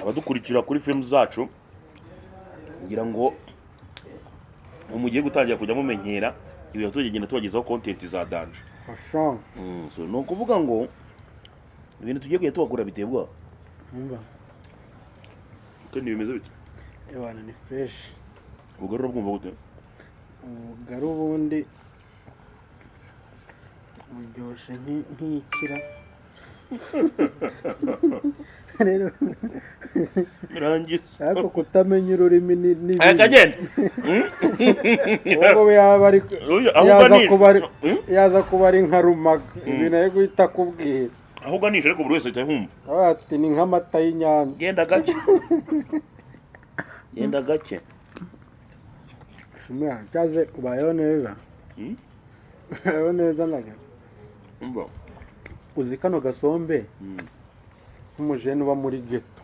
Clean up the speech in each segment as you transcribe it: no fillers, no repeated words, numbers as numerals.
Abadukurikira kuri filmu zacu, ngira ngo mugiye gutangira kujya mumenyera ibintu, tugenda tubagezaho content za danger. Fasha. So ni ukuvuga ngo ibintu tugiye kujya tubakora biteye ubwoba. Umva. Kandi bimeze bite? Ewana, ni fresh. Ubwo rero bwumva gute? Ubugari ubundi buryoshye nk'ikira rero. Birangiza. Ariko kutamenya ururimi ni Aya bibi. Kagenda. Ubwo yaba ari Oya, aho yaza uganisha. kuba ari yaza kuba ari nka Rumaga, ibintu ari guhita akubwira. Aho uganisha, ariko buri wese ahita yumva. Aho ati ni nk'amata y'Inyanza. Genda gake, genda gake. Shumi cyaze, ubayeho neza. Ubayeho neza naga. Umva. Uzi kano gasombe, nk'umujene uba muri ghetto,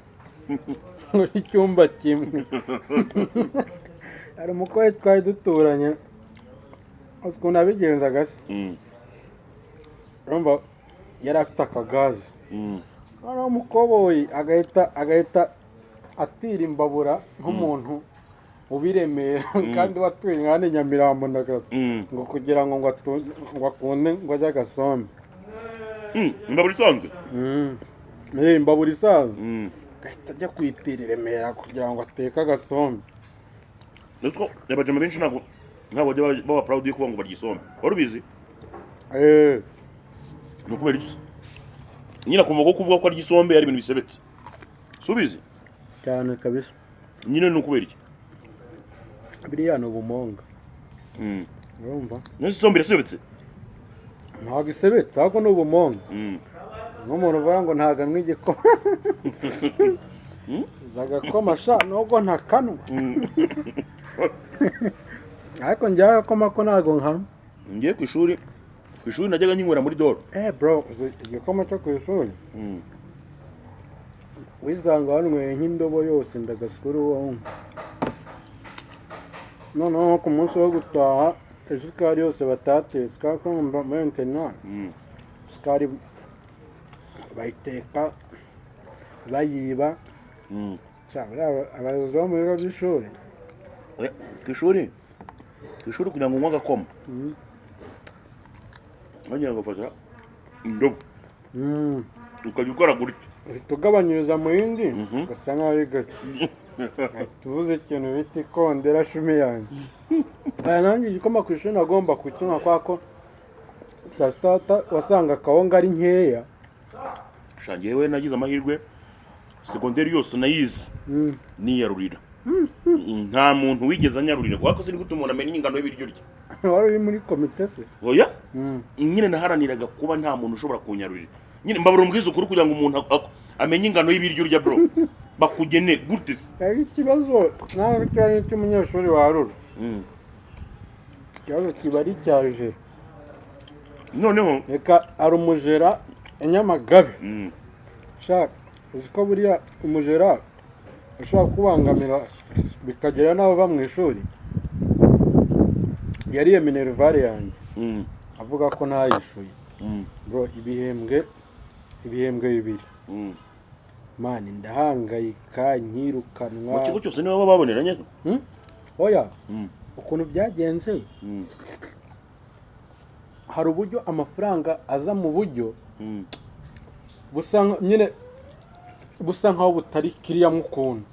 muri cyumba kimwe, hari umukobwa twari duturanye, uzi ukuntu yabigenzaga se? Urumva yari afite akagaze, noneho umukoboyi agahita atira imbabura nk'umuntu ubiremera kandi watuye nka hano i Nyamirambo na gato, ngo kugira ngo akunde ngo ajye agasombe. Imbabura isanzwe? Eh, imbabura isanzwe. Agahita ajya kuyitira i Remera kugira ngo ateke agasombe. Uzi ko abajama benshi ntabwo bajya baba proud yo kuvuga ngo barya isombe? Wari ubizi? Eh. Ni ukubera iki? Nyine akumva ko kuvuga ko arya isombe ari ibintu bisebetse. Si ubizi? Cyane kabisa. Nyine ni ukubera iki? Biriya ni ubumonga. Urumva? None isombe irasebetse? Ntabwo isebetse, ahubwo ni ubumonga. Nk'umuntu uvuga ngo ntabwo anywa igikoma. Uzi agakoma sha, nubwo ntakanwa, ariko njyewe agakoma ko ntabwo nkanywa. Ngiye ku ishuri najyaga nkinywera muri doro. Eh bro, uzi igikoma cyo ku ishuri? Wisanga wanyweye nk'indobo yose, ndagasukura uwo. Noneho ku munsi wo gutaha, isukari yose batatetse, kubera ko muri internat isukari bayiteka bayiba. Sha, buriya abayobozi bo mu bigo by'ishuri. Oya, ku ishuri kugira ngo unywe agakoma, bagira ngo fata indobo, ukajya ukora gutya. Uhita ugabanyiriza mu yindi, ugasa nkaho ari gake. Uhita uvuze ikintu bita ikondera, shumi yanjye. Aya, nanjye igikoma ku ishuri nagomba kukinywa, kubera ko saa sita wasanga akawunga ari nkeya. Sha, njyewe nagize amahirwe, segonderi yose nayize niyarurira. Nta muntu wigeze anyarurira, kuko siri gute umuntu amenya ingano y'ibiryo urya? Wari uri muri komite se? Oya. Nyine naharaniraga kuba nta muntu ushobora kunyarurira. Nyine mbabura umbwiza ukuri, kugira ngo umuntu amenye ingano y'ibiryo urya, bro, bakugenere gute se? Ariko ikibazo nawe bitewe n'icyo umunyeshuri warura, ikibazo kiba ari icya jera. Noneho Reka, hari umujera i Nyamagabe. Shaka, uzi ko buriya umujera ushobora kubangamira bikagera n'aho bava mu ishuri? Yariye minerval yanjye, avuga ko ntayishuye. Bro, ibihembwe 2. Man, ndahangayika, nkirukanwa. Mu kigo cyose niba baboneranye? Hmm? Oya. Ukuntu byagenze, hari uburyo amafaranga aza mu buryo busa nyine busa nkaho butari kiriya mukuntu,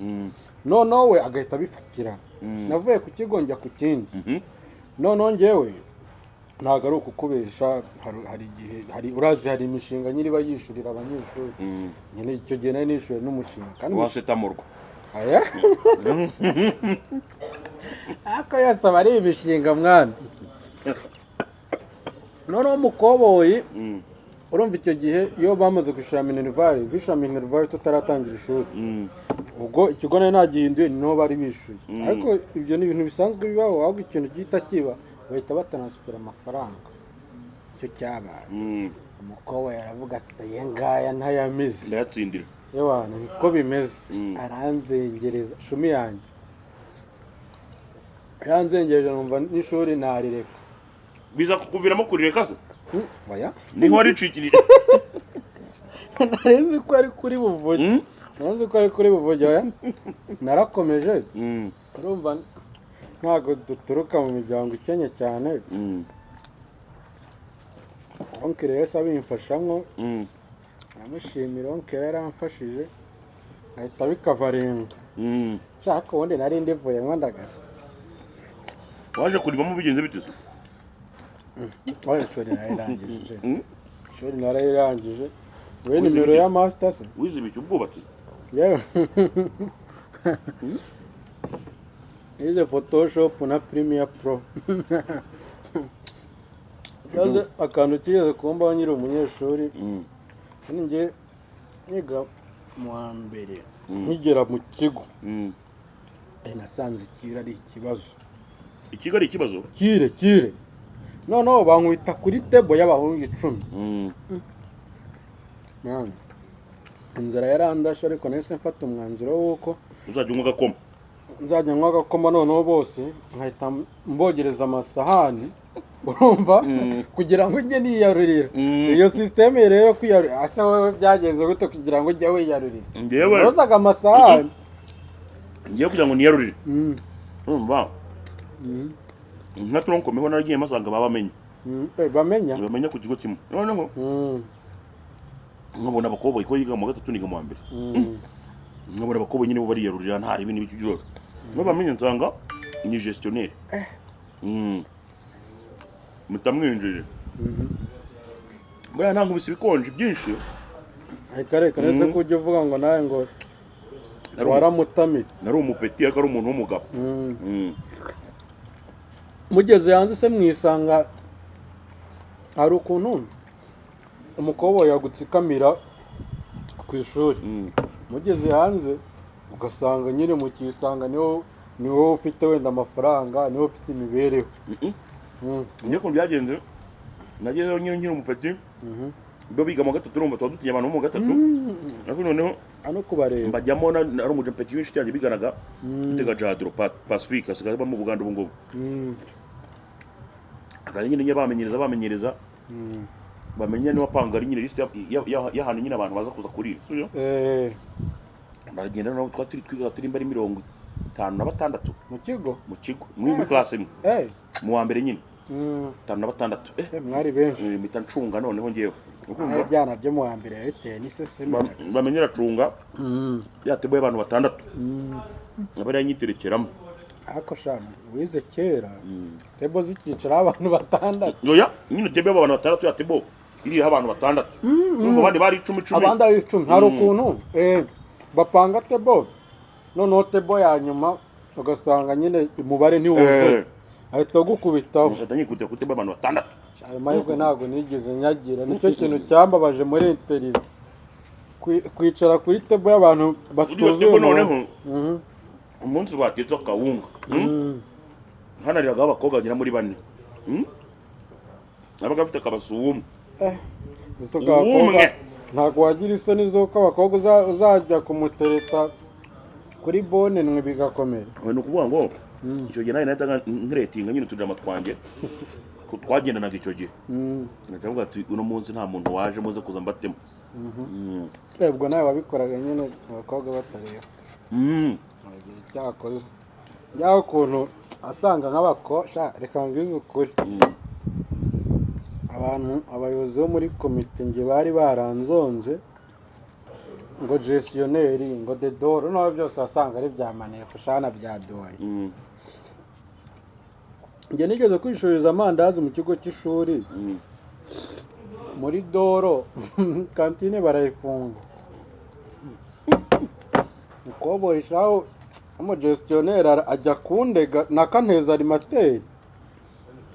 noneho we agahita abifatira. Navuye ku kigo njya ku kindi. Noneho njyewe ntabwo ari ukukubesha, hari igihe hari, urazi, hari imishinga nyine iba yishyurira abanyeshuri. Nyine icyo gihe nari nishyuwe n'umushinga kandi Wasetamurwa. Aya, ariko yose aba ari imishinga, mwana. Noneho umukoboyi, urumva icyo gihe iyo bamaze kwishyura minerval, bishyura minerval tutaratangira ishuri. Ubwo ikigo nari nagihinduye, niho bari bishyuye. Ariko ibyo ni ibintu bisanzwe bibaho, ahubwo ikintu gihita kiba, bahita bataransifera amafaranga. Icyo cyabaye, umukobwa yaravuga ati: "Aya ngaya ntayamize." Ndayatsindira. Ewana, niko bimeze. Aranzengereza, shumi yanjye, yaranzengereje, numva n'ishuri narireka. Biza kukuviramo kurireka se? Oya. Niho waricikirije? Nari nzi ko ari kuri buvuge. Nzi ko ari kuri buvuge. Oya, narakomeje. Urumva ntabwo duturuka mu miryango ikennye cyane. Oncle rero se abimfashamo. Ndamushimira, oncle yaramfashije, ahita abikavaringa. Nshaka ubundi nari ndivuyemo, ndagasa. Waje kurivamo bigenze bite se? Oya, ishuri narayirangije. Ishuri narayirangije we. Wize Nimero ibiki? ya master se. Wize ibiki? Ubwubatsi? Yewe, nize Photoshop na Premiere Pro. Yaze akantu kigeze kumbaho nkiri umunyeshuri. Njye niga mu wa mbere, nkigera mu kigo, nasanze ikire ari ikibazo. Ikigo ari ikibazo? Kire kire, noneho bankubita kuri table y'abahungu 10. Mwana, inzara yarandashe, ariko nahise mfata umwanzuro w'uko Uzajya unywa agakoma. Nzajya nywa agakoma, noneho bose nkahita mbogereza amasahani, urumva, kugira ngo ujye niyarurira. Iyo système rero yo kwiyarurira, ase wowe byagenze gute kugira ngo ujye wiyarurira? Njyewe Yozaga amasahani. Ngiye kugira ngo niyarurire, urumva, nka tronc commun naragiye masanga babamenye. Bamenya. Bamenya ku kigo kimwe, noneho nkabona abakobwa, ko yiga mu wa gatatu, niga mu wa mbere, nkabona abakobwa nyine bo bariyarurira, nta ribi n'ibiki byose. Nibo bamenye, nsanga ni gestionnaire. Mutamwinjije buriya nta nkubise ibikonje byinshi. Reka reka, nese ko ujya uvuga ngo nawe ngo waramutamitse? Nari umupeti, ariko ari umuntu w'umugabo. Mugeze hanze se mwisanga hari ukuntu umukobwa yagutsikamira ku ishuri, mugeze hanze ugasanga nyine mukisanga ni wowe ufite wenda amafaranga, ni wowe ufite imibereho? Njye ukuntu byagenze, nagezeyo nyine nkiri umupeti, bo biga mu wa gatatu, urumva tuba dutinya abantu bo mu wa gatatu, ariko noneho Ano kubareba. mbajyamo ari umupeti w'inshuti yanjye biganaga, utega Jadro Pacifique, asigaye aba mu Buganda ubu ngubu. Akajya nyine bamenyereza bamenyereza, bamenya niba panga ari nyine lisite y'ahantu nyine abantu baza kuza kurira, sibyo? Eh. Baragenda, noneho twari turi twiga turi ari 56. Mu kigo? Mu kigo, muri classe imwe, mu wa mbere nyine. 56. Mwari benshi. Mpita ncunga noneho ngewe. Ukumva? Ibyana byo mu wa mbere bitewe n'iseseme. Bamenye aracunga ya table y'abantu batandatu, aba ariyo anyiterekeramo. Ariko sha, wize kera table zikicaraho abantu batandatu. Oya nyine, table y'abantu batandatu, ya table iriho abantu batandatu. Urumva abandi bari icumi icumi. Abandi ari 10. Hari ukuntu bapanga table, noneho table ya nyuma ugasanga nyine umubare ntiwuzuye, ahita agukubitaho. Nkahita nyikutira kuri table y'abantu batandatu. Ayo mahirwe ntabwo nigeze nyagira, nicyo kintu cyambabaje muri internat. Kwicara kuri table y'abantu Kuri iyo batuzuye. table noneho, umunsi batetse akawunga, Hanariraga abakobwa bagera muri bane. Nabaga afite akabasu umwe. Gusa abakobwa Ubumwe. ntabwo wagira isoni z'uko abakobwa uzajya kumutereta kuri bone nwe bigakomera. Ni ukuvuga ngo icyo gihe nanjye nahitaga nkiretinga nyine utujama twanjye ko twagendanaga icyo gihe, ngahita mvuga ati: "Uno munsi nta muntu waje, muze kuza mbatemo." Ubwo nawe wabikoraga nyine abakobwa batareba? Wagize icyakoze yaho ukuntu asanga nk'abakosha. Reka mbwize ukuri, abantu, abayobozi bo muri komite nge bari baranzonze ngo gestionnaire, ngo dedoro, noneho byose wasanga ari bya maneko shana bya doyen. Njye nigeze kwishuriza amandazi mu kigo cy'ishuri, muri doro, kantine barayifunga, umukoboyi shaho umugestionnaire ajya kundega nakanteza animateur,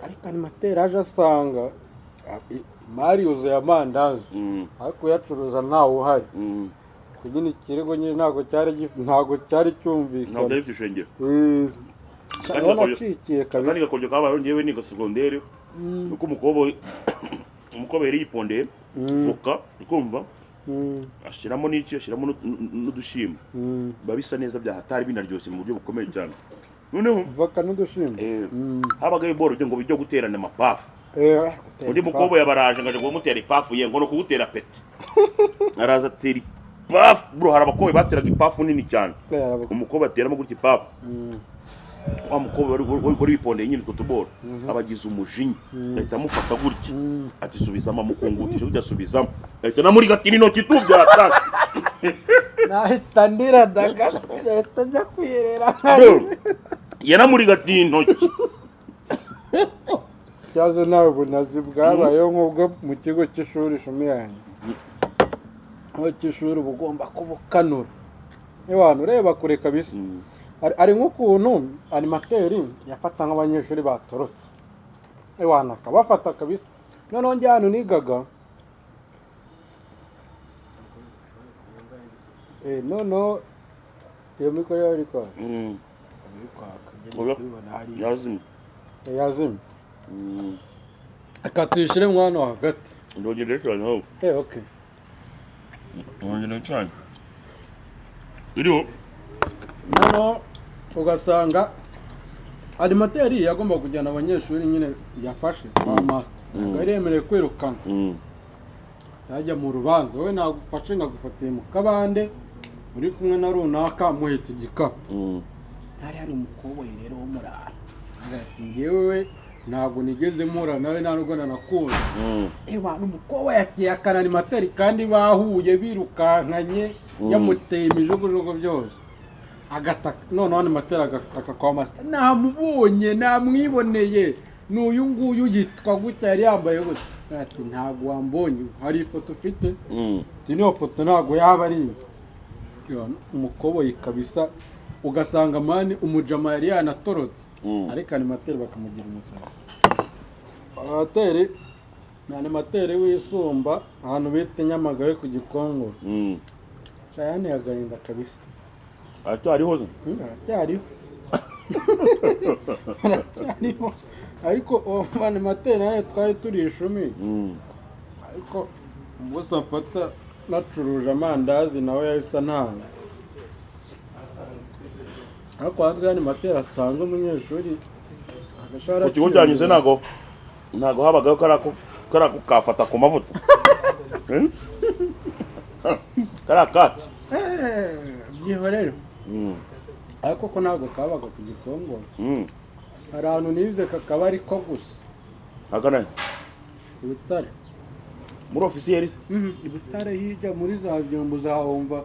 ariko animateur aje asanga imari yuzuye amandazi, ariko uyacuruza ntawe uhari. Ku nyine ikirego nyine ntabwo cyari ntabwo cyari Ntabwo cyumvikana. byari bifite ishengero. Kandi Urabona acikiye akandi kabisa. Gakoryo kabayeho ngewe niga segonderi, nuko umukobwa yari yipondeye voka, ukumva, ashyiramo n'iki, ashyiramo n'udushyimbo, biba bisa neza bya hatari, binaryoshye mu buryo bukomeye cyane. Noneho Voka n'udushimbo. Habagaho iboro byo ngo bijya guterana amapafu. Gutera Undi ipafu. mukobwa yabaraje ngo aje kumutera ipafu ye, ngo ni ukugutera peti, araza atera. Ipafu, bro, hari abakobwa bateraga ipafu nini cyane. Umukobwa ateramo gutya ipafu, wa mukobwa wari wipondeye nyine utwo tuboro abagize umujinya, ahita amufata gutya, ati "Subizamo." Amukungutije gutya, asubizamo, ahita namurigatira intoki tubyatanga. Nahita ndira dagaswe, nahita njya kwirera. Bro, yanamurigatiye intoki. Ikibazo nawe bunazi bwabayeho nk'ubwo mu kigo cy'ishuri, ishumi yanjye. Aho cy'ishuri uba ugomba kuba ukanura abantu ureba kure kabisa. Hari nk'ukuntu animateur yafata nk'abanyeshuri batorotse, ewana akabafata kabisa. Noneho njye hano nigaga, noneho iyo mikoro yawe iri kwaka, iri kwaka, njye Oya. kubibona hariya. Yazimye. Yazimye. Reka tuyishyire mu hano hagati. Ndongera cyane ahubwo. Okay. Ndongera cyane iriho. Noneho ugasanga animateur yagomba kujyana abanyeshuri nyine yafashe kwa master, ntabwo yari yemerewe kwirukana, atajya mu rubanza. Wowe nagufashe, nkagufatiye mu kabande uri kumwe na runaka muhetse igikapu. Hari umukobwa rero w'umurara, ati "Njyewe ntabwo nigeze mpura nawe, nta nubwo nanakuzi." Ewa, umukobwa yakiye akana animateur kandi bahuye birukankanye, yamuteye imijugujugu byose, agataka. Noneho animateur agataka kwa master: "Namubonye, namwiboneye, ni uyu nguyu, yitwa gutya, yari yambaye gutya." Ati "Ntabwo wambonye, hari ifoto ufite?" Ati "Niyo foto ntabwo yaba ari iye." Ewa, umukoboyi kabisa, ugasanga man umujama yari yanatorotse, ariko animateur bakamugira umusazi. Animateur ni animateur w'isumba ahantu bita Nyamagabe ku Gikongoro. Shayani agahinda kabisa. Aracyariho se? Aracyariho, aracyariho, ariko uwo animateur nawe twari turi ishumi, ariko umunsi afata nacuruje amandazi nawe yahise antanga. Ariko hanze y'animateur atanze umunyeshuri agashahara. Ku kigo cyanyuze ntago habagaho kariya ko kafata ku mavuta. Kariya katsi. Byihorere. Ariko ko ntabwo kabaga ku Gikongoro. Hari ahantu nize kakaba ariko gusa. Agana I Butare. Muri officiel se? I Butare hirya muri za Byumba uzahumva.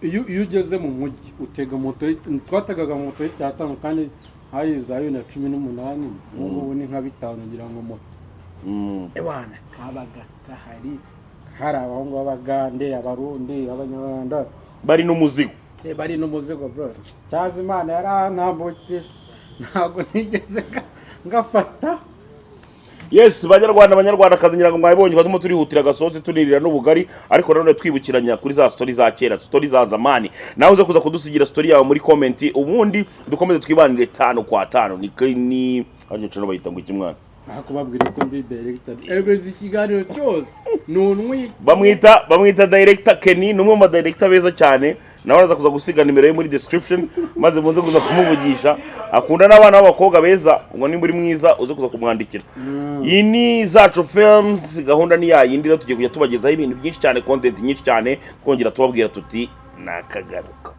Iyo ugeze mu mujyi utega moto, twategaga moto y'icyatanu kandi hari za 2018, ubu ngubu ni nka 5 ngira ngo moto. Ewana kabaga kahari, hari abahungu b'Abagande, Abarundi, Abanyarwanda. Bari n'umuzigo. Bari n'umuzigo, bro. Cyaza Imana yarantambukije, ntabwo nigeze ngafata. Yes, Banyarwanda, Banyarwandakazi, ngira ngo mwabibonye, twarimo turihutira agasosi, tunirira n'ubugari, ariko nanone twibukiranya kuri za story za kera, story za zamani. Nawe uze kuza kudusigira story yawe muri comment, ubundi dukomeze twibanire tano kwa tano. Ni hajya cano bayita ngo iki, mwana? Nta kubabwira ko ndi director, ebeza ikiganiro cyose nunwi. Bamwita director Kenny, ni umwe mu director beza cyane. Nawe araza kuza gusiga nimero ye muri description, maze muze kuza kumuvugisha. Akunda n'abana b'abakobwa beza, ngo nimba uri mwiza uze kuza kumwandikira. Iyi ni Zacu Films, gahunda ni ya yindi rero, tugiye kujya tubagezaho ibintu byinshi cyane, content nyinshi cyane, twongera tubabwira tuti nakagaruka.